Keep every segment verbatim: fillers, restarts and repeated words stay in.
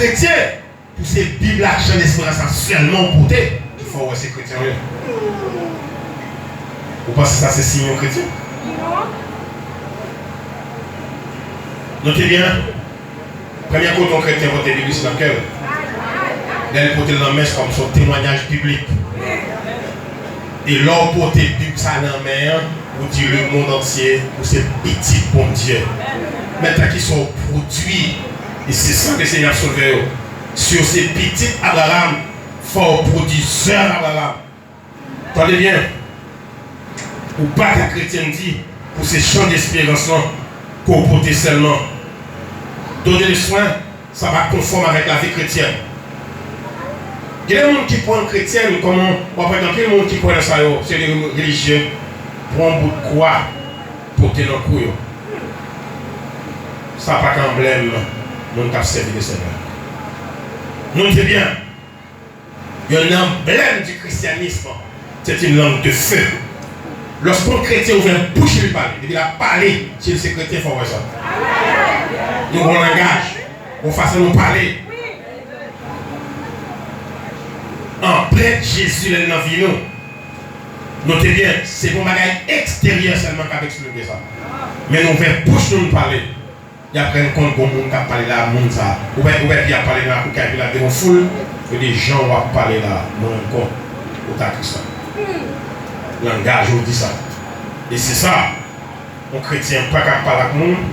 kretyen, pou se Bib la ak Chan Desperans la sèlman w pote, ki fè w wè se kretyen w ye. Ou panse sa se siy yon kretyen? Note byen, premye kote yon kretyen pote Bib li se nan kè l. Lè l pote l nan men, se kòm se yon temwayaj biblik. E lè w pote Bib sa nan men an, ou di lemonn antye ou se pitit Bondye. Men tan ki sa w pwodui, e se sa ke Senyè ap soulve yo. Si w se pitit Abraram, fò w pwodui zèv Abraram. Tande byen, ou pa ka kretyen di pou se Chan Desperans lan ke w pote sèlman. Donner le soin, sa pa konfòm avèk lavi kretyèn. Gen de moun ki pran kretyen kòm yon, w ap wè anpil moun ki kwè nan sa yo, se de relijye, pran yon bout kwa, pote nan kou yo. Sa pa ka anblèm moun k ap sèvi le Senyè. Note byen, Yon anblèm du christianisme, c'est une langue de feu. Lorsqu'on chrétien ouvè bouch li pale, depi l ap pale, si l se kretyen, fò w wè sa. Nou gon langaj, gon fason nou pale. Anprent Jezi lè l nan vi nou. Note byen, se pa yon bagay eksteryè sèlman k ap eksprime sa. Men nou ouvè bouch nou, nou pale. Y ap rann kont gon moun k ap pale la, moun sa a. Ou wè, ou wè ki ap pale nan lakou kay Pilat devan foul, yo di jan w ap pale la, mwen rann kont ou ta Kris la. Langaj ou di sa. E se sa, yon kretyen pa ka pale ak moun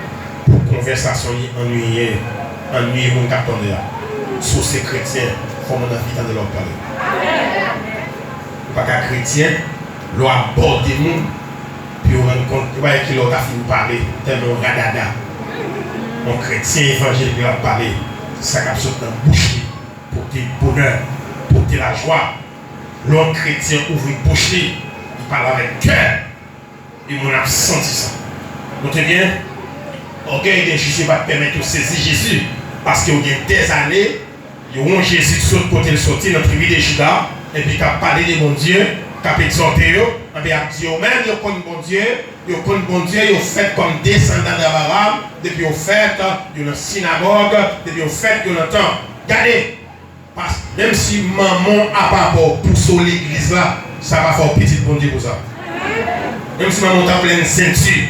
pou konvèsasyon li annuiye, annuiye moun k ap tande a. Si w se kretyen, fò moun anvi tande lè w ap pale. Ou pa ka kretyen, lè w abòde moun, pou yo rann kont, yo pa wè kilè w ta fin pale, tèlman w radada. Yon kretyen evanjelik lè l ap pale, se sa k ap sot nan bouch li, pote bonè, pote lajwa. Lè yon kretyen ouvri bouch li, li pale avèk kè, e moun ap santi sa. Note byen, ògèy de Jezi pa t pèmèt yo sezi Jezi, paske yo gen dèzane, yo wè yon Jezi k sot kote l soti, nan tribi de Jida, epi k ap pale de Bondye, k ap egzòte yo, anben y ap di yo menm yo konn Bondye, yo konn Bondye, yo fèt kòm desandan d Abraram, depi yo fèt, yo nan sinagòg, depi yo fèt, yo nan tanp. Gade! Pas, menm si manman w apa pa w pouse w legliz la, sa pa fè w pitit Bondye pou sa. Menm si manman w ta plenn senti,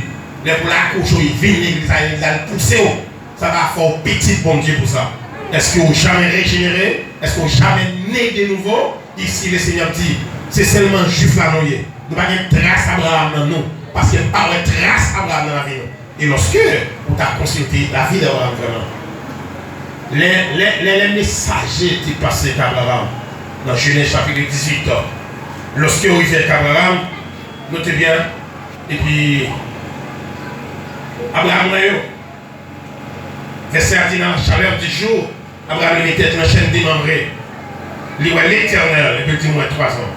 lè pou l akouche w, li vin legliz la, legliz la, l pouse w, sa pa fè w pitit Bondye pou sa. Èske w jamè rejenere? Èske w jamè ne de nouvo? Isi, Lesenyè ap di, se sèlman Jwif la nou ye. Nou pa gen tras Abraram nan nou, paske n pa wè tras Abraram nan lavi nou. E lòske ou ta konsilte lavi d Abraram vrèman, lè, lè, lè, lè mesaje te pase k Abraram, nan Jenèz chapit dizuit, lòske yo rive k Abraram, note byen, epi Abraram wè yo. Vèsè a di, nan la chaleur du jour, Abraram li met tèt nan chèn demanbre. Li wè Letènèl, epi l di, "M wè twa zan."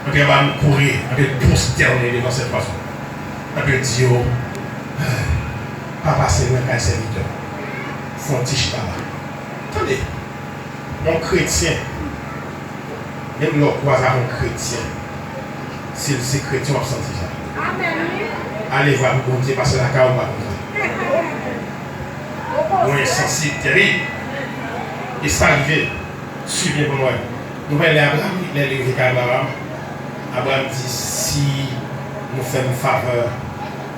Epi Abraram kouri, epi l pwostène devan sèt twa zan. Epi l di yo, "Pa pase lwen kay sèvitè. Fè yon ti chita la." Tande, yon kretyen, menm lè w kwaze ak yon kretyen, si l se kretyen, w ap santi sa. Ale vwa pou Bondye pase lakay ou pa konn sa. Mwen sansib tèrib. E sa rive. Swiv byen pou nou wè. Nou wè lè Abraram, lè li rive kay Abraram, Abraram di, "Si nou fè m favè,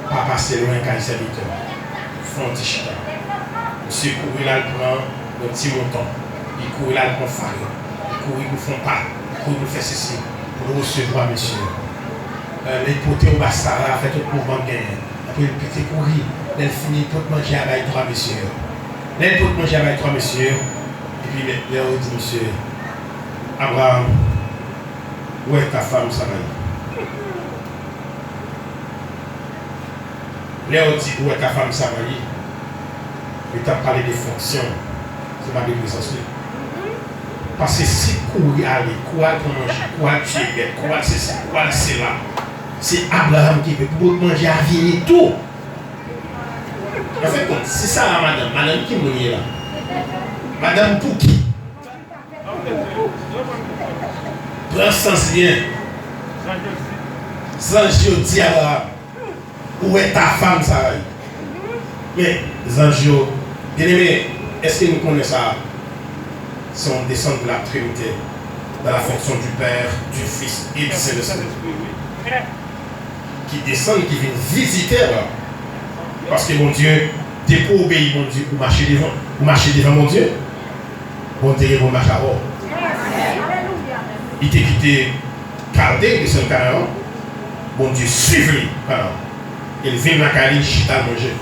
pa pase lwen kay sèvitè. Fè yon ti chita." Misye kouri l al pran yon ti mouton. Li kouri l al pran farin. Li kouri pou l fè yon pat. Li kouri pou l fè sesi. Pou l resevwa mesye yo. Lè l pote yo ba Sara, fè tout mouvman l genyen. Apre l pete kouri, lè l fini, l pot manje a bay twa mesye yo. Lè l pot manje a bay twa mesye yo, epi lè, lè yo di misye, "Abraram, où est ta femme Saraï?" Lè yo di, "Où est ta femme Saraï?" Yo t ap pale de fonksyon, se pa de prezans li. Paske si kouri ale, kouri al pran manje, kouri al tiye bèt, kouri al sesi, kouri al sela, se Abraram ki vle pou pot manje a vini tou. Anfèt, bon, si Sara madanm, madanm ki moun ye la? Madanm pou ki? Pran sans byen. Zanj yo di Abraram, "Où est ta femme Saraï?" Men, zanj yo, byeneme, èske nou konnen sa? C'est une descente de la Trinité, dans la fonction du Père, du Fils et du Saint-Esprit. Ki desann, ki vin vizite la. Paske Bondye, depi w obeyi Bondye, ou mache devan. Ou mache devan Bondye, Bondye gen pou l mache avè w. Li te kite Kalde, li desann Kanaran. Bondye swiv li, Kanaran. E l vin lakay li, chita, l manje.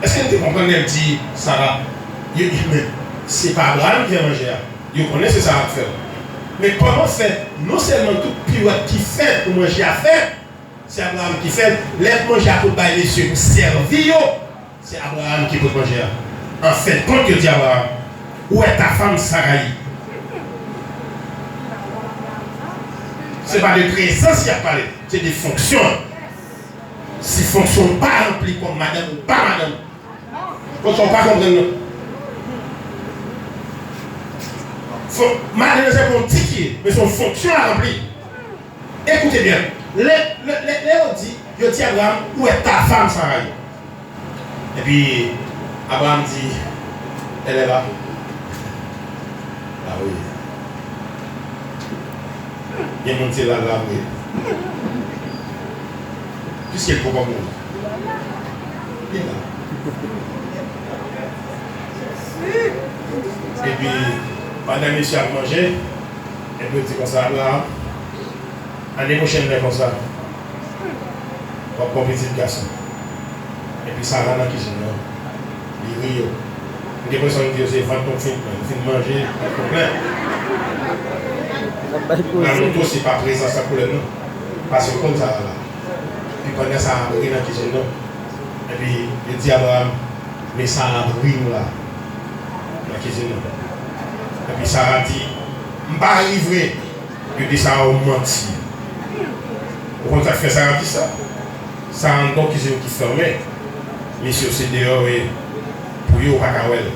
Èske n te konprann lè l di Sara, yo, men, se pa Abraram ki fè manje a? Yo konnen se Sara k fè l. Men kòman fè, non sèlman tout piwèt ki fèt pou manje a fèt, se Abraram ki fè l, lè manje a pou bay mesye pou sèvi yo, se Abraram ki pot manje a. An fen de kont, yo di Abraram, où est ta femme Saraï? Se pa de prezans y ap pale, se de fonksyon. Si fonksyon w pa ranpli kòm madanm, ou pa madanm. Konsa w pa konprann non. Fon-, madanm se pa yon tit li ye, men se yon fonksyon a ranpli. Écoutez bien. Lè, lè, lè, lè yo di, yo di Abraram, où est ta femme Saraï? Epi, Abraram di, elle est là. Ah oui. Gen moun se la la vre. Piske l poko mouri. Li la. Epi, pandan mesye ap manje, epi yo di konsa, Abraram, ane pwochèn lè konsa, w ap gen yon pitit gason. Epi Sara nan kizin nan, li ri yo. M gen enpresyon li di yo se vant nou fin plen, nou fin manje, vant nou plen. Nan nou tou, se pa prezans ak pwoblèm nan. Paske yo konn Sara la. Epi pandan Sara ap ri nan kizin nan, epi yo di Abraram, men Sara ap ri nou la, nan kizin nan. Epi Sara di, m pa ri vre. Yo di Sara yon manti. Ou konn sa k fè Sara di sa? Sara anndan yon kizin ki fèmen. Mesye yo se deyò yo ye. Pou yo, ou pa ka wè l.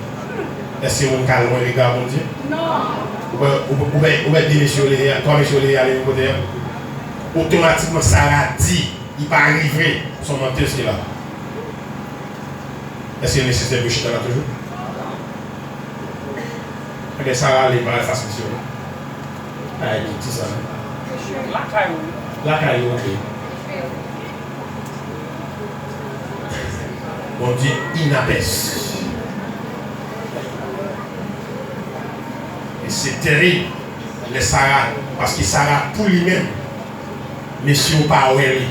Èske moun ka lwen rega Bondye? Non. Ou wè, ou, ou wè, ou wè de mesye yo leve, twa mesye yo leve ale menm kote a? Otomatikman, Sara di, li pa ri vre. Se yon mantèz ki la. Èske l nesesè pou yo chita la toujou? Ebyen, Sara ale, pa al fas misyon. Ay, ki ti sa. Lakay ou. Lakay ou, ok. Bondye inapès. E se terib. Lè Sara, paske Sara pou li menm, mesye yo pa wè li.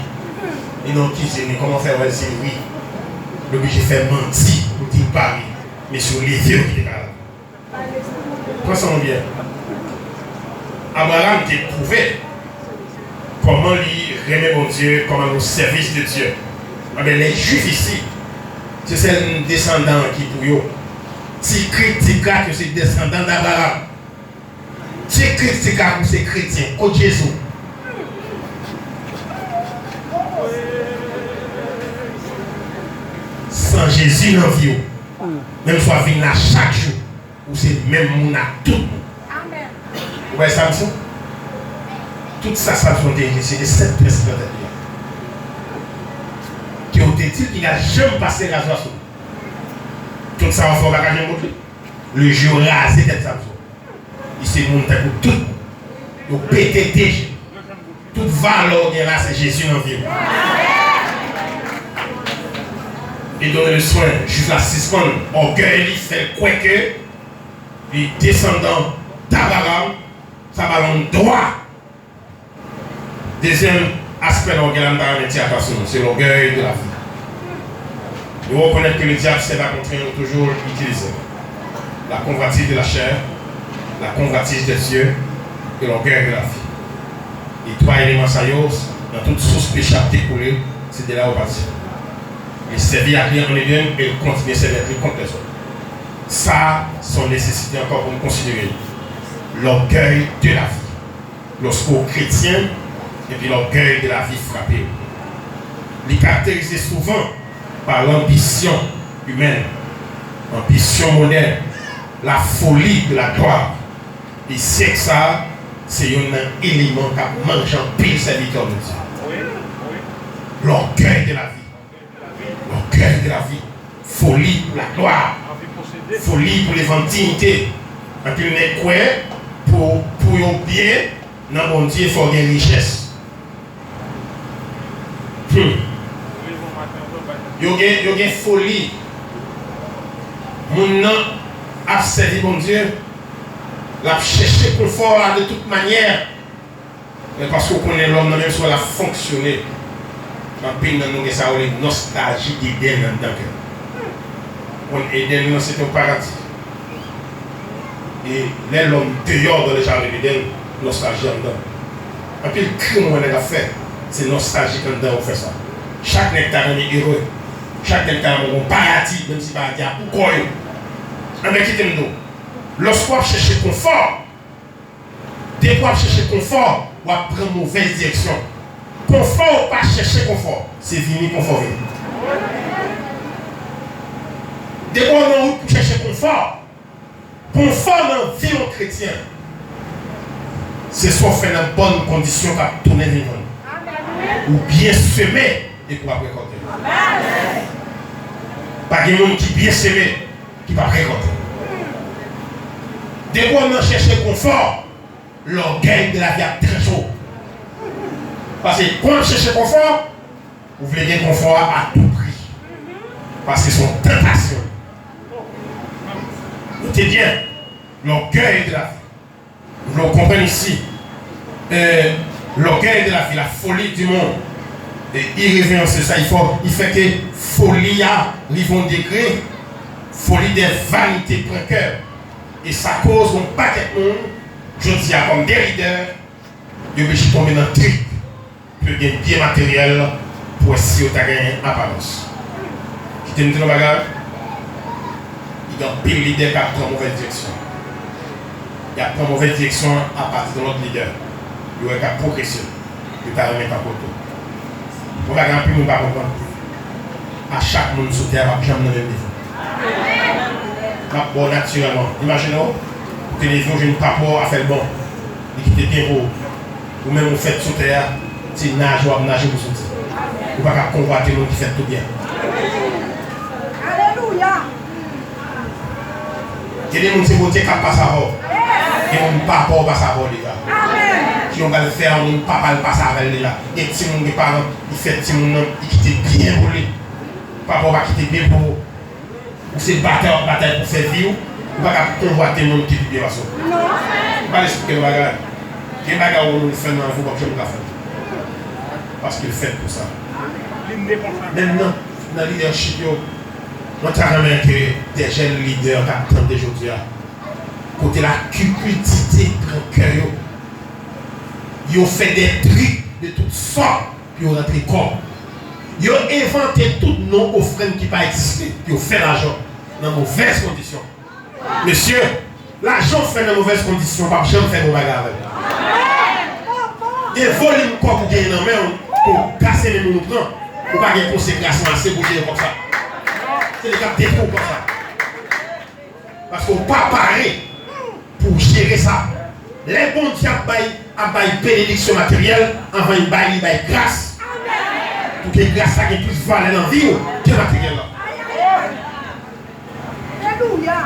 Li nan kizin, li kòman fè wè l se ri. Li oblije fè manti pou di l pa ri. Mesye yo leve yo kite kay la. Pran sa w byen. Abraram te pwouve kòman li renmen Bondye, kòman li o sèvis de Dye. Anben, lè Jwif isi, se sèl desandan ki pou yo. Ti krik, ti krak, yo se desandan d Abraram. Ti krik, ti krak, ou se kretyen. Kot Jezi w? San Jezi nan vi w, menm si w ap vin la chak jou, ou se menm moun ak tout moun. Amèn. Ou wè Samson? Tout sa Samson te regle, se te sèt prensip nan tèt li a. Ke w te di l, li pa janm pase razwa sou li. Tout sa w ap fè, w pa ka janm kont li. Leje yo raze tèt Samson. Li se moun tankou tout moun. Yo pete de je. Tout valè w gen la, se Jezi nan vi w. E donne le soin, Jwif la sispann ògèy li, fè l kwè ke li desandan d Abraram, sa ba l yon dwa. Dezyèm aspè lògèy la, m ta renmen di atansyon, se l'orgueil de la vie. Nous reconnaître que le diable sert à contrer nous toujours utilisé. La convoitise de la chair, la convoitise des yeux et l'orgueil de la vie. E twa eleman sa yo, nan tout sous peche ap dekoule, se de la yo pati. Li sèvi ak li an Eden e l kontinye sèvi ak li kont lèzòm. Sa, se yon nesesite ankò pou n konsidere. L'orgueil de la vie. Lòske w kretyen, epi l'orgueil de la vie frape w. Li karakterize souvan pa l'ambition humaine, anbisyon monè, la folie de la gloire. E syèk sa a, se youn nan eleman k ap manje anpil sèvitè de Dye. L'orgueil de la vie. L'orgueil de la vie. Foli pou laglwa. Foli pou le vant, diyite. Anpil nèg kwè pou, pou yo byen nan Bondye, fò w gen richès. Hmm. Yo gen, yo gen foli. Moun nan ap sèvi Bondye, l ap chèche konfò a de tout manyè. Men paske w konnen lòm nan menm si w wè l ap fonksyone, anpil nan nou gen sa yo rele nostalji Edenn anndan kè nou. Konn Edenn nan se te yon paradi. E lè lòm deyò dan le jardin d'Éden, nostalji anndan. Anpil krim ou wè nèg ap fè, se nostaljik anndan yo fè sa. Chak nèg ta renmen ere. Chak nèg ta renmen yon paradi, menm si paradi a pou kò yo. Anben kite m di w, lòske w ap chèche konfò, depi w ap chèche konfò, w ap pran movèz direksyon. Konfò ou pa chèche konfò, se vini konfò vini. Depi w nan wout pou chèche konfò, konfò nan vi yon kretyen, se sa w fè nan bòn kondisyon k ap tounen vin jwenn ou. Ou byen seme epi w ap rekòlte. Pa gen moun ki byen seme ki p ap rekòlte. Depi w nan chèche konfò, lògèy de lavi ap tranche w. Paske kon w ap chèche konfò, ou vle gen konfò a a tou pri. Paske se yon tantasyon. Note byen, lògèy de lavi. M vle w konprann isi. Euh, l'orgueil de la vie, la folie du monde, et irrévérence de ça, il faut, il fait que foli a rive yon degre, foli de vanite pran kè. E sa koz yon pakèt moun, jodi a kòm de lidè, yo oblije tonbe nan trik pou yo gen byen materyèl, pou wè si yo ta genyen aparans. Kite m di nou bagay, gen anpil lidè k ap pran movèz direksyon. Y ap pran movèz direksyon apati de lòt lidè. Yo wè k ap pwogrese. Yo ta renmen tankou tou. Yon bagay anpil moun pa konprann. A chak moun sou tè a p ap janm nan menm nivo. M ap ba w natirèlman. Imajine w, ou te leve, w jwenn papa w a fè l bon. Li kite byen pou ou. Ou menm ou fèt sou tè a, se naje w ap naje pou soti. Ou pa ka konvwate moun ki fèt tou byen. Alelouya! Gen de moun se Bondye k ap pase avè w. Gen moun papa w pase avè w deja. Ki yon bagay fè a, moun papa l pase avè l deja. Gen timoun, gen paran, li fè timoun nan, li kite byen pou li. Papa w pa kite byen pou ou. Ou se batay w ap batay pou fè vi w. Ou pa ka konvwate moun ki pi byen pase w. M pral esplike nou bagay. Gen bagay yon moun fè nan lavi w p ap janm ka fè l. Paske l fèt pou sa. Menm nan, nan lidèchip yo, mwen ta renmen ke de jèn lidè k ap tande jodi a, kote lakikidite pran kè yo, yo fè de trik de tout sòt pou yo rantre kòb. Yo envante tout non ofrann ki pa egziste pou yo fè lajan nan movèz kondisyon. Mesye, lajan w fè nan movèz kondisyon p ap janm fè bon bagay avè l. Gen volim kòb ou genyen nan men w, ke w kase men moun ou pran, ou pa gen konsekrasyon ase pou jere kòb sa. Se li k ap detwi w kòb sa. Paske w pa pare pou w jere sa. Lè Bondye ap bay, ap bay benediksyon materyèl, anvan li bay, li bay gras. Pou ke gras la gen plis valè nan vi w ke materyèl la.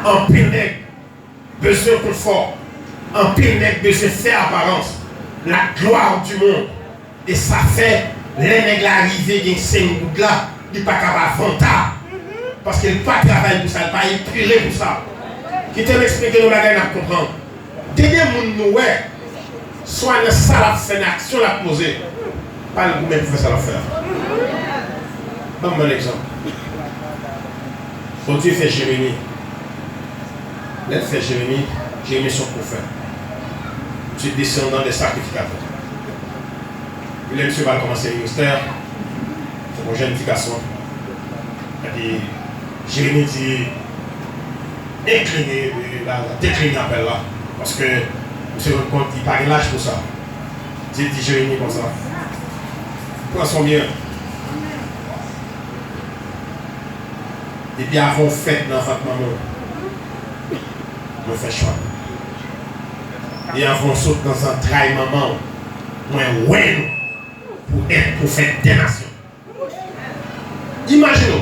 Anpil nèg bezwen konfò. Anpil nèg bezwen fè aparans. La gloire du monde. E sa fè, lè nèg la rive gen senk goud la, li pa ka pa vanta. Paske l pa travay pou sa, l pa epire pou sa. Kite m eksplike nou bagay n ap konprann. Gen de moun nou wè, swa nan sa l ap fè, nan aksyon l ap poze, pa l goumen pou fè sa l ap fè a. Ban m yon egzanp. Bondye fè Jeremi. Lè l fè Jeremi, Jeremi se yon pwofèt. Se desandan de sakrifikatè. Epi lè misye pral kòmanse ministè, se yon jèn ti gason. Epi Jeremi di, enkline, la, la, dekline apèl la. Paske misye rann kont li pa gen laj pou sa. Dye di Jeremi konsa, pran swen byen. Depi avan w fèt nan vant manman w, mwen fè chwa. E avan w sot nan zantray manman w, mwen wè nou pou èt pwofèt dè nasyon. Imajine w,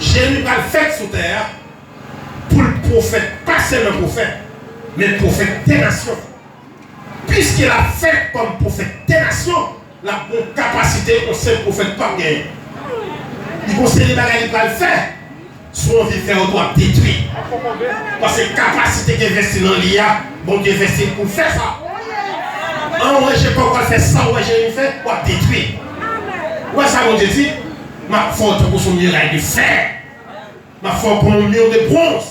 Jeremi pral fèt sou tè a, pou l, Pwofèt pa sèlman pwofèt, men pwofèt de nasyon. Piske l ap fèt kòm pwofèt de nasyon, l ap gen yon kapasite yon senp pwofèt p ap genyen. Li gon seri bagay li pral fè. Si w anvi fè yo tou ap detwi. Paske kapasite ki envesti nan li a, Bondye envesti l pou l fè sa. An w wè Jewova pral fè sa w wè Jeremi fè, w ap detwi. Ou wè sa Bondye di? M ap fè w tankou sou miray de fè. M ap fè w kòm yon mur de bronze.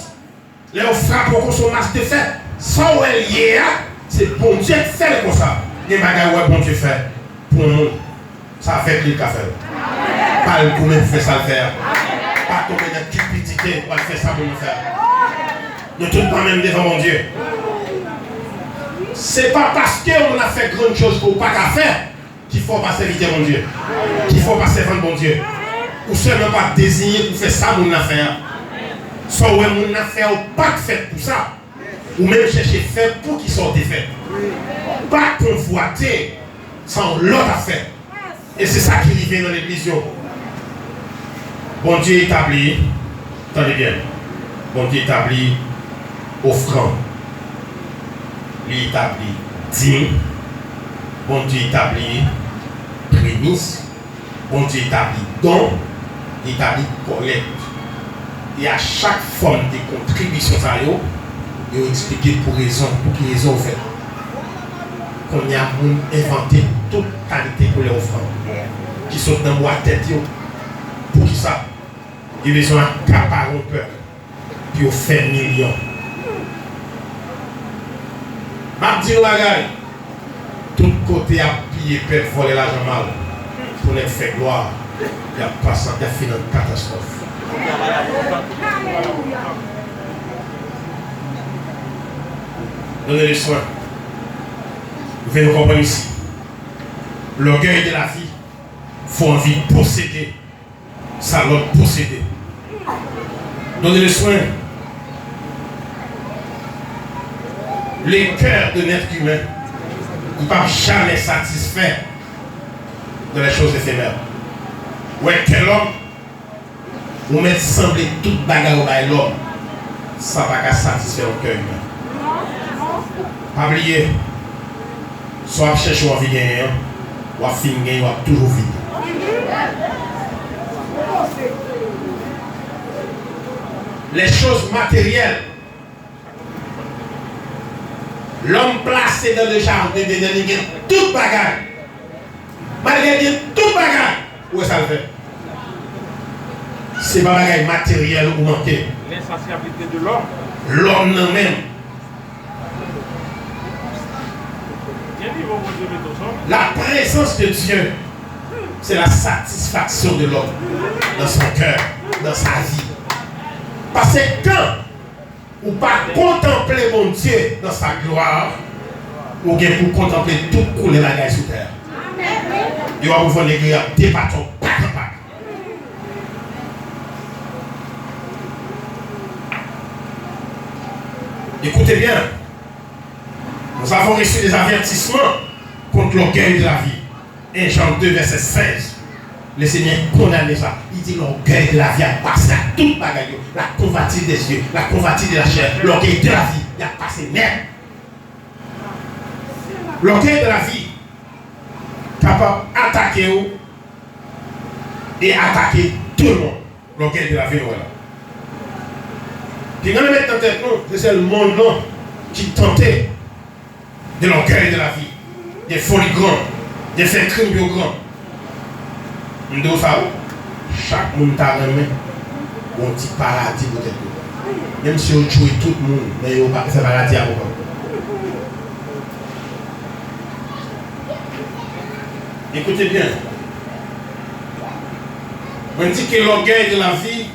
Lè yo frape w konsa yon mas de fè, sa w wè l ye a, se Bondye k fè l konsa. Gen bagay w wè Bondye fè pou yon moun, se avèk li l ka fè l. Pa l goumen pou fè sa l fè a. Pa tonbe nan kipidite pou al fè sa pou moun fè a. Nou tout pa menm devan Bondye. Se pa paske yon moun ap fè grann choz ke w pa ka fè, ki fè w pa sèvitè Bondye, ki fè w pa sèvant Bondye. Ou sèlman pa deziyen pou fè sa moun nan fè a. Sa w wè moun nan fè a, ou pa t fèt pou sa. Ou menm chèche fè pou ki sa w te fèt. Pa konvwate sa yon lòt ap fè. E se sa ki rive nan legliz yo. Bondye etabli, tande byen, Bondye etabli ofrann. Li etabli dim. Bondye etabli premis. Bondye etabli don. Li etabli kòlèt. E a chak fòm de kontribisyon sa yo, yo eksplike pou rezon, pou ki rezon yo fèt. Kounye a, moun envante tout kalite koulè ofrann ki sot nan bwa tèt yo. Poukisa? Yo bezwen akapare yon pèp pou yo fè milyon. M ap di yon bagay, tout kote y ap piye pèp, vòlè lajan mal pou nèg fè glwa, y ap pase, y ap fini an katastwòf. Donner le soin. Vin nou konprann isi. L'orgueil de la vie. Fò anvi posede sa lòt posede. Donner le soin. Le cœur de l'être humain, li p ap janmen satisfè de les choses éphémères. Ou wè kè lòm, ou mèt sanble tout bagay ou bay lòm, sa pa ka satisfè yon kè imen. Pa bliye, sa w ap chèche w anvi genyen an, w ap fin genyen, w ap toujou vide. Les choses matérielles. Lòm plase dans le jardin d'Éden, li gen tout bagay. Malgre l gen tout bagay, ou wè sa l fè. Se pa bagay materyèl ou manke. L'insatiabilité de l'homme. Lòm nan menm. La présence de Dieu, c'est la satisfaction de l'homme dans son cœur, dans sa vie. Paske kan ou pa kontanple Bondye dans sa gloire, ou gen pou kontanple tout koulè bagay sou tè a. Yo ap ouvè legliz ap depaton pak an pak. Écoutez bien. Nous avons reçu des avertissements contre l'orgueil de la vie. Un Jean deux, verset seize. Le Seigneur kondane sa. Li di, l'orgueil de la vie ap pase ak tout bagay yo. La convoitise des yeux, la convoitise de la chair, l'orgueil de la vie, y ap pase nèt. L'orgueil de la vie kapab atake w e atake tout le monde. L'orgueil de la vie, nou wè la. Pi nan met nan tèt nou, se sèl mond lan ki tante de l'orgueil de la vie, de foli gran, de fè krim yo gran. M di w sa wi, chak moun ta renmen yon ti paradi pou tèt yo. Menm si yo tchwe tout moun, men yo pa fè paradi a pou kò yo. Écoutez bien. Mwen di ke l'orgueil de la vie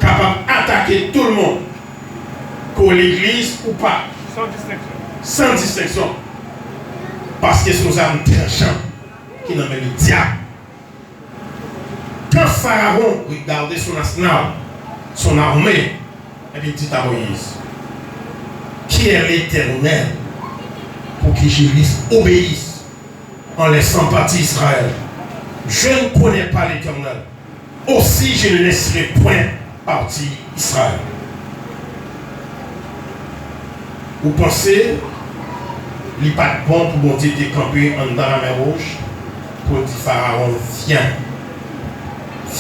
kapab atake tout le monde, ke w legliz ou pa. Sans distinction. Sans distinction. Paske se yon zam tranchan ki nan men le diable. Quand Pharaon regardait son arsenal, son armée, et il dit à Moïse, qui est l'Éternel pour que je lui obéisse en laissant partir Israël? Je ne connais pas l'Éternel. Aussi, je ne laisserai point partir Israël. Ou panse li pa t bon pou Bondye te kanpe anndan Lamè Wouj pou l di Farawon, Viens,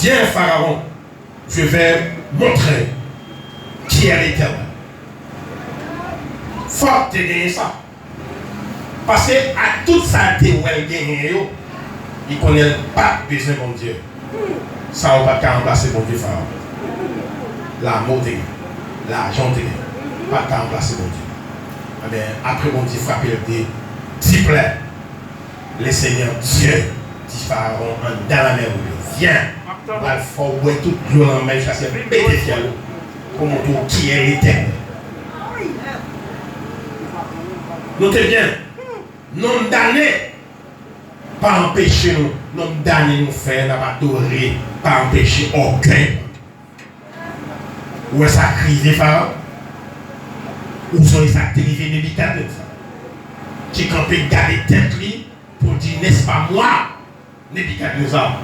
viens, Pharaon, je vais montrer qui est l'Éternel. Fòk te genyen sa. Paske ak tout sa l te wè l genyen yo, li konnen l pa t bezwen Bondye. Sa yo pa t ka ranplase Bondye Farawon. Lame w te gen, lajan w te gen, pa t ka ranplase Bondye. Enben, apre Bondye frape l de dix plaies, le Seigneur Dieu di Farawon anndan lanmè, Viens, m pral fè w bwè tout dlo lanmè jiskaske m pete fyèl ou, pou montre w kiyès Letènèl. Note byen, nonm dane pa anpeche nou, nonm dane nou fè, n ap adore, pa anpeche ògèy. Ou wè sa k rive Farawon? Ou sonje sa k te rive Nebikadneza, ki kanpe gade tèt li pou l di, N'est-ce pas moi, Nebuchadnezzar,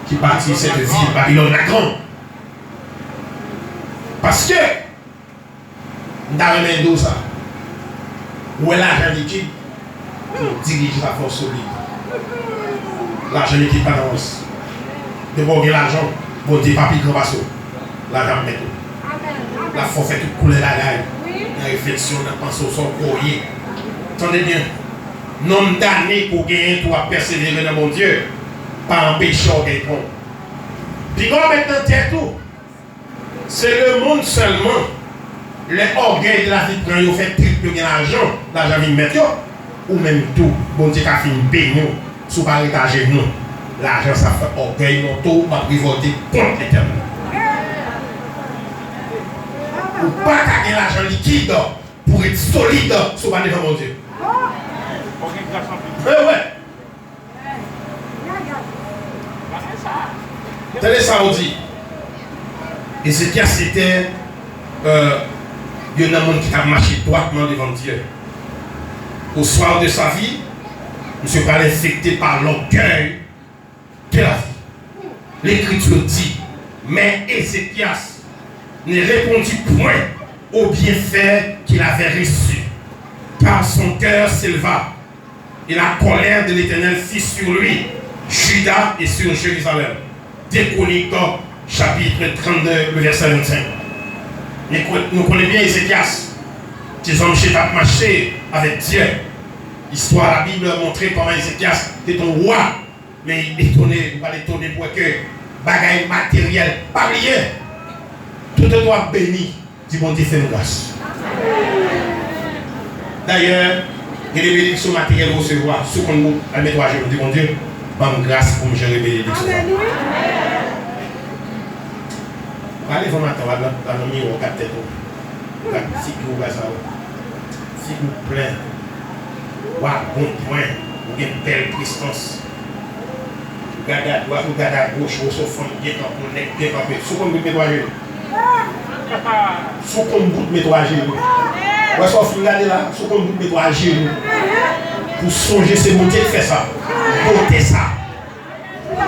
qui bâtis cette ville, Babylone la grande? Paske M ta renmen di w sa. Ou wè lajan likid, pou dirije sa fò solid. Lajan likid pa nan rans. Depi w gen lajan, Bondye pa pi gran pase w. Lajan ap mèt ou. L ap fè w fè tout koulè bagay. Nan refleksyon, nan panse w, sa w kwè w ye. Tande byen. Nonm dane ke w genyen tou ap pèsevere nan Bondye, pa anpeche ògèy pran w. Piga w mèt nan tèt ou. Se lemonn sèlman, lè ògèy de lavi pran yo, fè trip yo, gen lajan, lajan vin mèt yo, ou menm tou, Bondye ka fin beni w si w pa ret ajenou. Lajan sa fè ògèy monte w, w ap revòlte kont Letènèl. Ou pa ka gen lajan likid pou ret solid si w pa devan Bondye. Fò gen gras anpil. Tande sa yo di. Ézéchias se te, euh, youn nan moun ki t ap mache dwatman devan Dye. Au soir de sa vie, misye pral enfekte pa lògèy de la vie. L'écriture dit, mais Ézéchias ne répondit point aux bienfaits qu'il avait reçus, car son cœur s'éleva, et la colère de l'Éternel fut sur lui, Juda et sur Jérusalem. Deux Chroniques, chapitre trannde, le verset vennsenk. Nou ko-, nou konnen byen Ezekyas, se yon nonm ki t ap mache avèk Dye. Istwa Labib montre kòman Ezekyas te yon wa. Men etone, nou pral etone pou wè ke bagay materyèl pa bliye. Toutotan w ap beni, di Bondye fè m gras. Dayè, gen de benediksyon materyèl ou resevwa, si w konn bout, al mete w ajenou, di Bondye, ban m gras pou m jere benediksyon sa. Prale devan maten w, al nan, al nan miwa w gad tèt ou. Gad figi w, gad sa w. Figi w plen. W a bon pwen. Ou gen bèl prestans. Ou gade adwat, ou gade agoch, ou wè se yon fanm byen kanpe, yon nèg byen kanpe. Si w konn bout, mete w ajenou. Si w konn bout, mete w ajenou. Wè sa w fin gade la, si w konn bout, mete w ajenou. Pou sonje se Bondye ki fè sa. Bote sa. Gen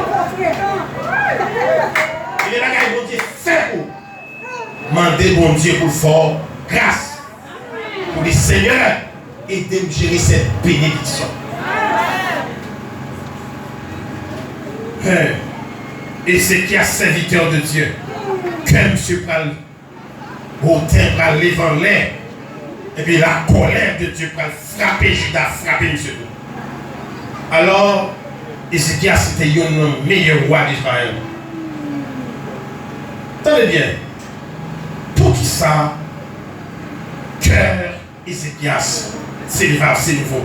de bagay Bondye fè pou ou. Mande Bondye pou l fè w gras. Pou di, Senyè, ede m jere sèt benediksyon. Hein. Ézéchias, serviteur de Dieu, kè misye pral, woten pral leve anlè, epi la colère de Dieu pral frape Jida, frape misye tou. Alò, Ezekyas se te youn nan meyè wa Izrayèl. Tande byen, poukisa kè Ezekyas se leve ase nouvo?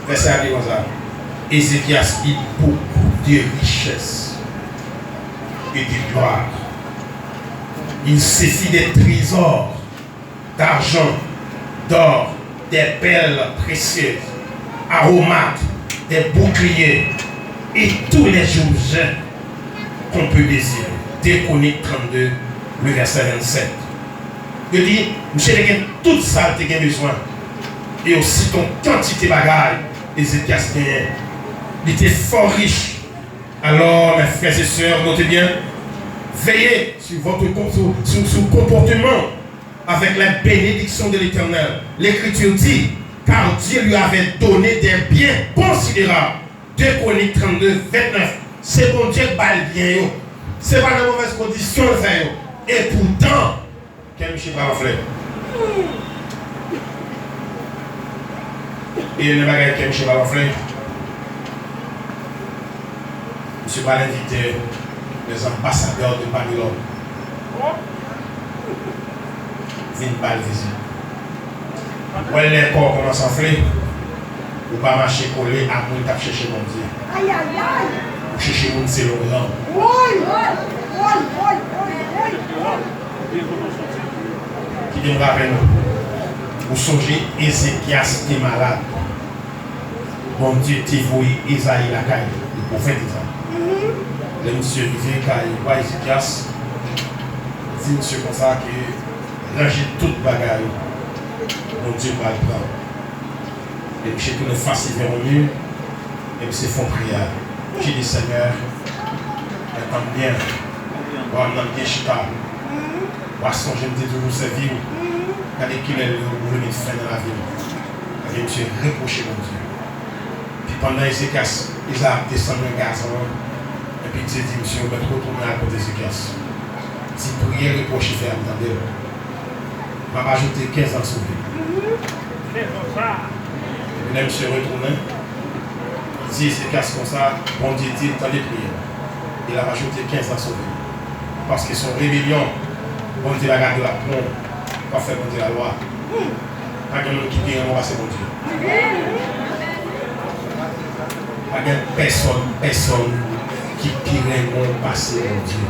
Vèsè a di konsa, Ezekyas eut beaucoup de richesses et de gloire. Il se fit des trésors d'argent, d'or, des perles précieuses, aromates, des boucliers et tous les objets qu'on peut désirer. Deux Chroniques trannde, le verset vennsenk. Yo di, misye te gen tout sa l te gen bezwen. E osi t on kantite bagay Ezekyas genyen. Li te fò rich. Alors, mes frères et sœurs, notez bien, veillez sur votre com-, sur, sur, sur le comportement avec les bénédictions de l'Éternel. L'Écriture dit, car Dieu lui avait donné des biens considérables. Deux Chroniques trente-deux, vingt-neuf. Se Bondye k ba l byen yo. Se pa nan movèz kondisyon l fè yo. Epoutan, kè misye pral anfle. E youn nan bagay kè misye pral anfle, misye pral envite les ambassadeurs de Babylone vin ba l vizit. Ou wè lè kò w kòmanse anfle, ou pa mache kole ak moun k ap chèche Bondye. Ou chèche moun selon rang. Kite m raple nou. Ou sonje Ezekyas te malad. Bondye te voye Ezayi lakay li, le pwofèt Ezayi. Lè misye rive kay wa Ezekyas, li di misye konsa ke ranje tout bagay ou, Bondye pral pran. E misye tounen fas li vè yon mi, e misye fè yon priyè. Misye di, Senyè, mwen tann byen, wa m nan byen chita. Wa sonje m te toujou sèvi w. Gade kilè ou vle met fen nan lavi m. Gade misye repwoche Bondye. Epi pandan Ezekyas, Ezayi ap desann nan gazon an, epi Dye di misye, ou mèt retounen al kot Ezekyas. Di priyè repwòch li fè a, m tande l. M ap ajoute kenz an sou vi l. Epi lè misye retounen, li di Ezekyas konsa, Bondye di l tande priyè l. E l ap ajoute kenz an sou vi l. Paske se yon rebelyon. Bondye pa gade l ap pran w, w ap fè Bondye lalwa. Pa gen moun ki pi renmen w pase Bondye. Pa gen pèsòn, pèsòn ki pi renmen w pase Bondye.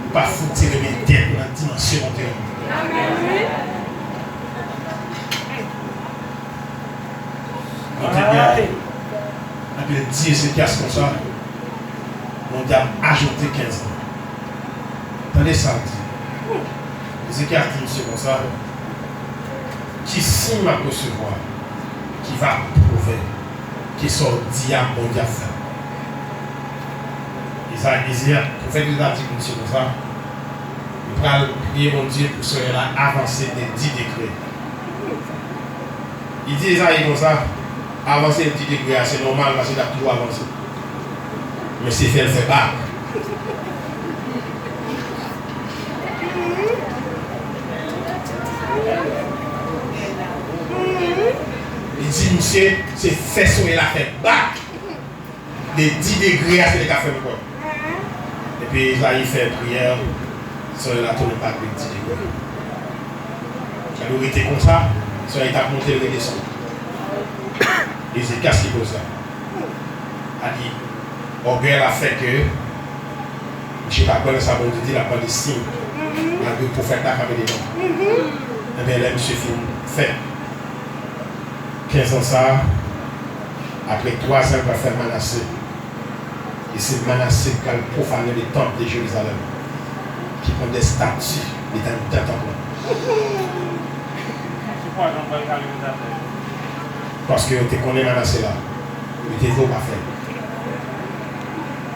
Ou pa fouti renmen tèt ou nan dimansyon w te renmen. Mwen te gen anpil di Ezekyas konsa, Bondye ap ajoute kenz an. Tande sa l di. Ezekyas di misye konsa, ki siy m ap resevwa ki va pwouve ke sa w di a Bondye ap fè l? Izayi, Izayi, pwofèt Izayi di misye konsa, li pral priye Bondye pou solèy la avanse de dis degre. Li di Ezayi konsa, avanse de dis degre a, se nòmal paske l ap toujou avanse. Men se fè l fè bak. Li di misye, se fè solèy la fè bak. De dis degre a, se li k ap fè m kwè. Epi Ezayi fè priyè, solèy la tounen bak de dis degre. Sa dwe rete konsa, solèy t ap monte, l redesann. Ezekyas ki koz sa. A di, ògèy la fè ke misye pa kwè nan sa Bondye di, l ap mande siy. Malgre pwofèt la kanpe devan. Ebyen, lè misye fin fè kenz an sa a, apre twa zan, l pral fè Manase. E se Manase k al pwofane le tanp de Jerizalèm, ki pran de stati, li t al nan tanp lan. Paske yo te konnen Manase la, yo te di w pa fè l.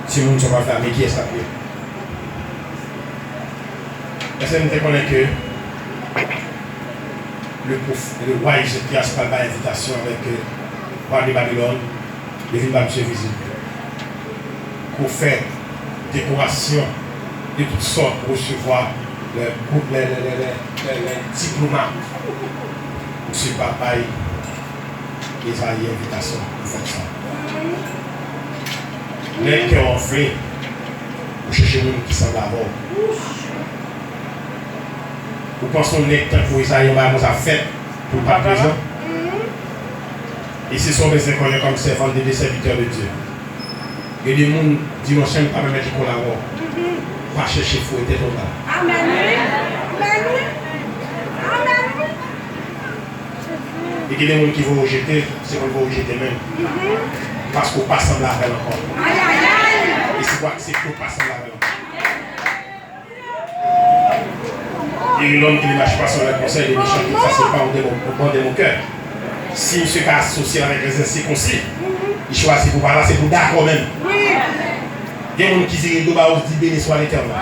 Timoun sa w pa fè a, men kiyès l ap ye? Èske nou te konnen ke le, le wa Ezekyas pral bay envitasyon avèk, euh, wa de Babilòn, yo vin ba misye vizit. Pou fè dekorasyon de tout sòt pou resevwa le, le, le diplomat. Misye pa bay Ezayi envitasyon pou fè sa. Lè kè w anfle, ou chèche moun ki sanble avè w. Ou panse yon nèg tankou Ezayi, yon bagay konsa fèt pou l pa t prezan? E se sa w bezwen konnen kòm sèvant de Dye, sèvitè de Dye. Gen de moun, dimansyon pa pèmèt yo kolabore. Pa chèche foure tèt ou anba. Amèn, wi. Amèn, wi. Amèn, wi. E gen de moun ki voye w jete, se pou l voye w jete menm. Paske w pa sanble avè l ankò. E si w aksepte w pa sanble avè l ankò. Guéris l'homme qui ne marche pas selon les conseils des méchants, qui ne s'assied pas au bon, au banc des moqueurs. Si misye ka asosye avèk lèzensirkonsi, li chwazi pou pa la, se pou dakò menm. Gen moun ki vire do ba w, di, Béni soit l'Éternel.